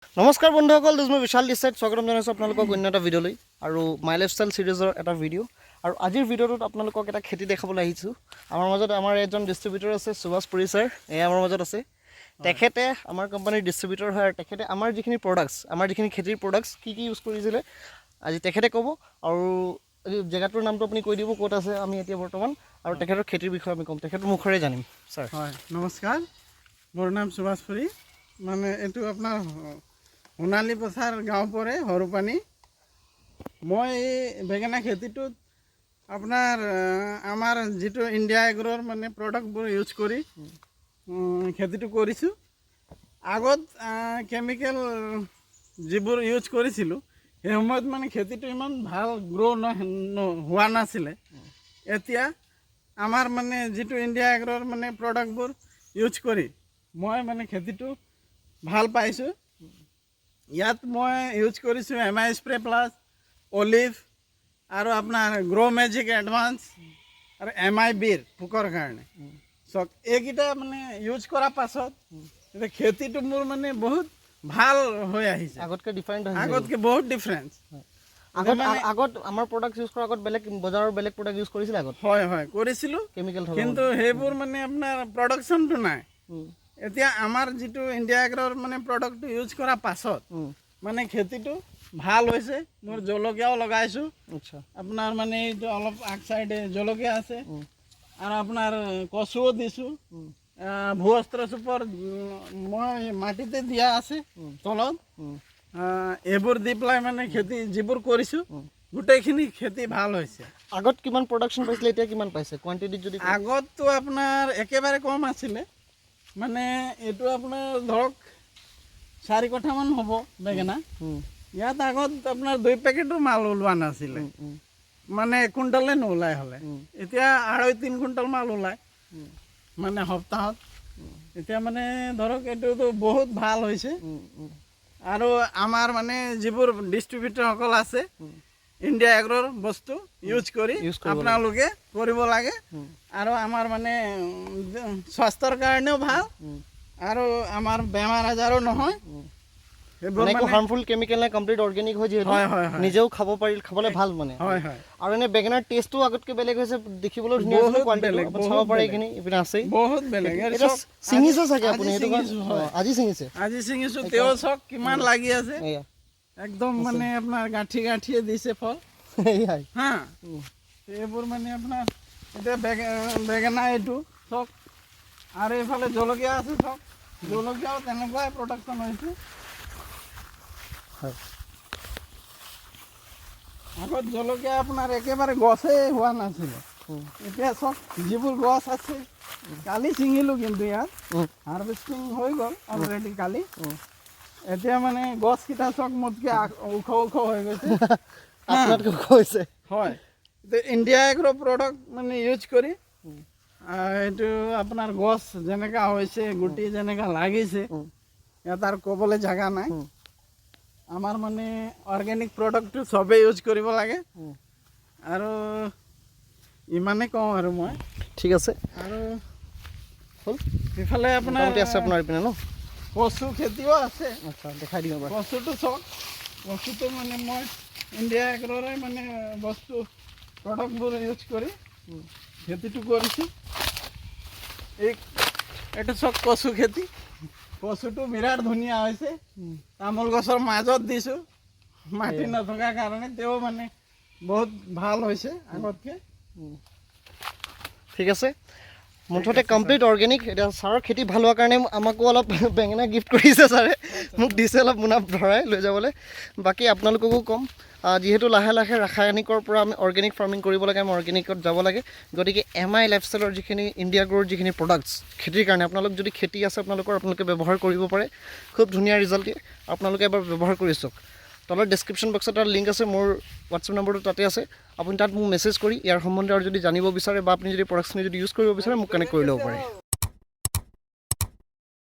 নমস্কাৰ বন্ধুসকল, this মই বিশাল দিছাইড স্বাগতম জনাইছোঁ আপোনালোকক অন্য এটা ভিডিঅ'লৈ আৰু my lifestyle ছিৰিজৰ এটা ভিডিঅ'। আৰু আজিৰ ভিডিঅ'টোত আপোনালোকক এটা খেতি দেখাবলৈ আহিছোঁ। আমাৰ মাজত আমাৰ এজন ডিষ্ট্ৰিবিউটৰ আছে, সুভাষ পুৰী ছাৰ। এয়া আমাৰ মাজত আছে। তেখেতে আমাৰ কোম্পানীৰ ডিষ্ট্ৰিবিউটৰ হয় আৰু তেখেতে আমাৰ যিখিনি প্ৰডাক্টছ, আমাৰ যিখিনি খেতিৰ প্ৰডাক্টছ কি কি ইউজ কৰিছিলে, আজি তেখেতে ক'ব। আৰু এই জেগাটোৰ নামটো আপুনি কৈ দিব, ক'ত আছে আমি এতিয়া বৰ্তমান, আৰু তেখেতৰ খেতিৰ বিষয়ে আমি ক'ম, তেখেতৰ মুখেৰে জানিম। ছাৰ। হয়, নমস্কাৰ। মোৰ নাম সুভাষ পুৰী। মানে এইটো আপোনাৰ সোণালী পথাৰ গাঁও পৰে, সৰুপানী। মই এই বেঙেনা খেতিটোত আপোনাৰ আমাৰ যিটো ইণ্ডিয়া এগ্ৰ'ৰ মানে প্ৰডাক্টবোৰ ইউজ কৰি খেতিটো কৰিছোঁ। আগত কেমিকেল যিবোৰ ইউজ কৰিছিলোঁ, সেই সময়ত মানে খেতিটো ইমান ভাল গ্ৰ' হোৱা নাছিলে। এতিয়া আমাৰ মানে যিটো ইণ্ডিয়া এগ্ৰ'ৰ মানে প্ৰডাক্টবোৰ ইউজ কৰি মই মানে খেতিটো ভাল পাইছোঁ। ইয়াত মই ইউজ কৰিছোঁ এম আই স্প্ৰে প্লাছ, অলিভ আৰু আপোনাৰ গ্ৰ' মেজিক এডভান্স আৰু এম আই বিৰ পোকৰ কাৰণে। চাওক, এইকেইটা মানে ইউজ কৰাৰ পাছত এতিয়া খেতিটো মোৰ মানে বহুত ভাল হৈ আহিছে। আগতকৈ ডিফাৰেণ্ট হৈছে। আগতকৈ বহুত ডিফাৰেঞ্চ। আগত আগত আমাৰ প্ৰডাক্ট ইউজ কৰাৰ আগত বেলেগ বজাৰৰ বেলেগ প্ৰডাক্ট ইউজ কৰিছিলে আগত? হয়, কৰিছিলোঁ। কেমিকেল থকা। কিন্তু সেইবোৰ মানে আপোনাৰ প্ৰডাকশ্যনটো নাই। এতিয়া আমাৰ যিটো ইণ্ডিয়া এগ্ৰ'ৰ মানে প্ৰডাক্টটো ইউজ কৰাৰ পাছত মানে খেতিটো ভাল হৈছে। মোৰ জলকীয়াও লগাইছোঁ। আপোনাৰ মানে এইটো অলপ আগ চাইডে জলকীয়া আছে আৰু আপোনাৰ কচুও দিছোঁ। ভূঅস্ত্ৰ চুপৰ মই মাটিতে দিয়া আছে তলত। এইবোৰ দি পেলাই মানে খেতি যিবোৰ কৰিছোঁ, গোটেইখিনি খেতি ভাল হৈছে। আগত কিমান প্ৰডাকশ্যন পাইছিলে, এতিয়া কিমান পাইছে কোৱান্টিটিত যদি কয়? আগততো আপোনাৰ একেবাৰে কম আছিলে। মানে এইটো আপোনাৰ ধৰক 4 কঠামান হ'ব বেঙেনা। ইয়াত আগত আপোনাৰ 2 পেকেটো মাল ওলোৱা নাছিলে। মানে 1 কুইণ্টলে নোলায় হ'লে। এতিয়া 2.5-3 কুইণ্টল মাল ওলায় মানে সপ্তাহত। এতিয়া মানে ধৰক এইটোতো বহুত ভাল হৈছে। উম, উম, আৰু আমাৰ মানে যিবোৰ ডিষ্ট্ৰিবিউটৰসকল আছে, ইণ্ডিয়া এগ্ৰ'ৰ বস্তু ইউজ কৰি ইউজ কৰিব লাগে। আপোনালোকে কৰিব লাগে। আৰু আমাৰ মানে স্বাস্থ্যৰ কাৰণেও ভাল আৰু আমাৰ বেমাৰ আজাৰো নহয়। সেইবোৰ মানে একো মানে হাৰ্মফুল কেমিকেল নাই, কমপ্লিট অৰ্গেনিক হয় যিহেতু হয় হয় হয় নিজেও খাব পাৰি, খাবলৈ ভাল মানে। হয় হয় আৰু এনে বেঙেনাৰ টেষ্টটো আগতকৈ বেলেগ হৈছে, দেখিবলৈ ধুনীয়া হৈছে। বহুত কোৱালিটিটো বেলেগ, আপুনি চাব বহুত পাৰে। বেলেগ। এইখিনি ইপিনে আছেই। বহুত বেলেগ। এই এতিয়া চাওক, ছিঙিছে চাগে আজি আপুনি সেইটো কাৰণে- ছিঙিছো, হয়। অ, আজি ছিঙিছে। আজি ছিঙিছো। তেও চাওক কিমান লাগি আছে। এয়া। একদম মানে আপোনাৰ গাঁঠি গাঁঠিয়ে দিছে ফল। এয়াই। হা, এইবোৰ মানে আপোনাৰ এতিয়া বেঙেনা এইটো চাওক আৰু এইফালে জলকীয়া আছে চাওক। জলকীয়াও তেনেকুৱাই প্ৰডাকশ্যন হৈছে। আগত জলকীয়া আপোনাৰ একেবাৰে গছেই হোৱা নাছিলে। এতিয়া চাওক, যিবোৰ গছ আছে, কালি ছিঙিলোঁ কিন্তু ইয়াত হাৰ্ভেষ্টিং হৈ গ'ল অলৰেডি কালি। এতিয়া মানে গছকেইটা চাওক, মোতকৈ ওখ ওখ হৈ গৈছে। আপোনাতকৈ ওখ হৈছে। হয়। এতিয়া ইণ্ডিয়া এগ্ৰ' প্ৰডাক্ট মানে ইউজ কৰি এইটো আপোনাৰ গছ যেনেকা হৈছে, গুটি যেনেকা লাগিছে, ইয়াত আৰু ক'বলৈ জেগা নাই। আমাৰ মানে অৰ্গেনিক প্ৰডাক্টটো চবেই ইউজ কৰিব লাগে। আৰু ইমানেই কওঁ আৰু মই। ঠিক আছে। আৰু হ'ল। ইফালে আপোনাৰ মোটামুটি আছে আপোনাৰ এইপিনে ন? কচু খেতিও আছে। আচ্ছা, দেখাই দিম এবাৰ। কচুটো চাওক। কচুটো মানে মই ইণ্ডিয়া এগ্ৰ'ৰে মানে বস্তু প্ৰডাক্টবোৰ ইউজ কৰি খেতিটো কৰিছোঁ। এই এইটো চাওক কচু খেতি। কচুটো বিৰাট ধুনীয়া হৈছে। তামোল গছৰ মাজত দিছোঁ মাটি নথকাৰ কাৰণে, তেওঁ মানে বহুত ভাল হৈছে আগতকৈ। ঠিক আছে। মুঠতে কমপ্লিট অৰ্গেনিক। এতিয়া ছাৰৰ খেতি ভাল হোৱাৰ কাৰণে আমাকো অলপ বেঙেনা গিফ্ট কৰিছে ছাৰে। মোক দিছে অলপ মোনা ভৰাই লৈ যাবলৈ। বাকী আপোনালোককো ক'ম, যিহেতু লাহে লাহে ৰাসায়নিকৰ পৰা আমি অৰ্গেনিক ফাৰ্মিং কৰিব লাগে, আমি অৰ্গেনিকত যাব লাগে। গতিকে এম আই লাইফষ্টাইলৰ যিখিনি, ইণ্ডিয়া গ্ৰ'ৰ যিখিনি প্ৰডাক্টছ খেতিৰ কাৰণে, আপোনালোক যদি খেতি আছে আপোনালোকৰ, আপোনালোকে ব্যৱহাৰ কৰিব পাৰে। খুব ধুনীয়া ৰিজাল্ট দিয়ে। আপোনালোকে এবাৰ ব্যৱহাৰ কৰি চাওক। তলত ডেছক্ৰিপশ্যন বক্সত এটা লিংক আছে, মোৰ হোৱাটছএপ নম্বৰটো তাতে আছে। আপুনি তাত মোক মেছেজ কৰি ইয়াৰ সম্বন্ধে আৰু যদি জানিব বিচাৰে বা আপুনি যদি প্ৰডাক্টছখিনি যদি ইউজ কৰিব বিচাৰে, মোক কানেক্ট কৰি ল'ব পাৰে।